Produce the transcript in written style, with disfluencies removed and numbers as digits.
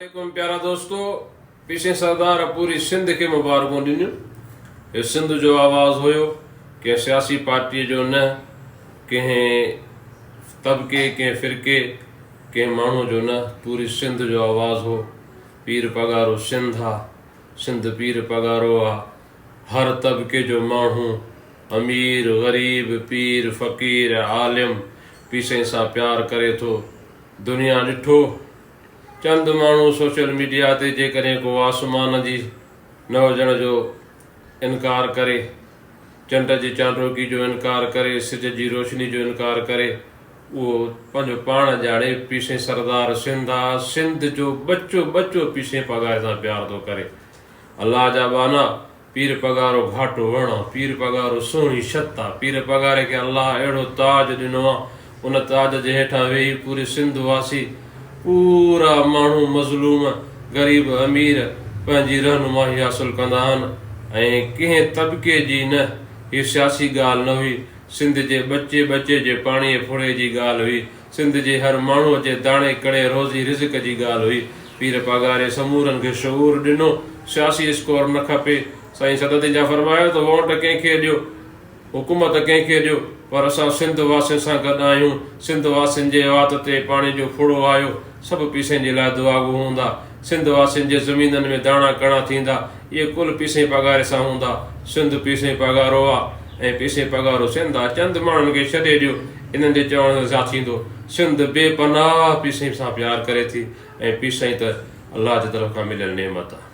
عليڪم پيارا دوستو پيسين سردار پوري سنڌ کي مبارڪون ڏنيون هي سنڌ جو آواز هيو ڪنهن سياسي پارٽي جو نه ڪنهن طبقي ڪنهن فرقي ڪنهن ماڻهو جو نه پوري سنڌ جو آواز هو پير پڳارو سنڌ آ سنڌ پير پڳارو آ هر طبقي جو ماڻهو امير غريب پير فقير عالم پيسين سان پيار ڪري ٿو دنيا ڏٺو چند ماڻهو سوشل ميڊيا تي جيڪڏهن ڪو آسمان جي نه هجڻ جو انڪار ڪري، چنڊ جي چانڊوڪي جو انڪار ڪري، سج جي روشني جو انڪار ڪري، اهو پنهنجو پاڻ ڄاڻي پيسين سردار سنڌ آ، سنڌ جو ٻچو ٻچو پيسين پڳاري سان پيار ٿو ڪري. الله جا ٻانها پير پڳارو گهاٽو وڻ آ، پير پڳارو سهڻي ڇت آ، پير پڳاري کي الله اهڙو تاج ڏنو آ، ان تاج جي هيٺان ويهي پوري سنڌ واسي، پورا ماڻهو مظلوم، غريب امير پنهنجي رهنمائي حاصل ڪندا آهن ۽ ڪنهن طبقي جي نه، هي سياسي ڳالهه نه هئي، سنڌ جي ٻچي ٻچي جي پاڻيء ڦڙي جي ڳالهه هئي، سنڌ جي هر ماڻهوء جي داڻي ڪڻي روزي رزق جي ڳالهه هئي. پير پاڳاري سمورن کي شعور ڏنو. سياسي اسڪور نه کپي. سائين صدر جا فرمايو ته ووٽ ڪنهن کي ڏيو، حڪومت ڪنهن کي ڏيو، پر اسان سنڌ واسين سان گڏ آهيون. سنڌ واسين جي وات تي پاڻي جو ڦڙو آيو، سڀ پيسين جي لاء دعاگو هوندا. سنڌ واسين جي زمينن ۾ داڻا ڪڻا ٿيندا، اهي ڪل پيسين پاڳاري سان هوندا. سنڌ پيسين پاڳارو آ ۽ پيسين پاڳارو سنڌ آ. چند ماڻهن کي ڇڏي ڏيو، انهن جي چوڻ سان ڇا ٿيندو؟ سنڌ بي پناهه پيسين سان پيار ڪري ٿي ۽ پيسين ته الله جي طرف کان مليل نعمت آ.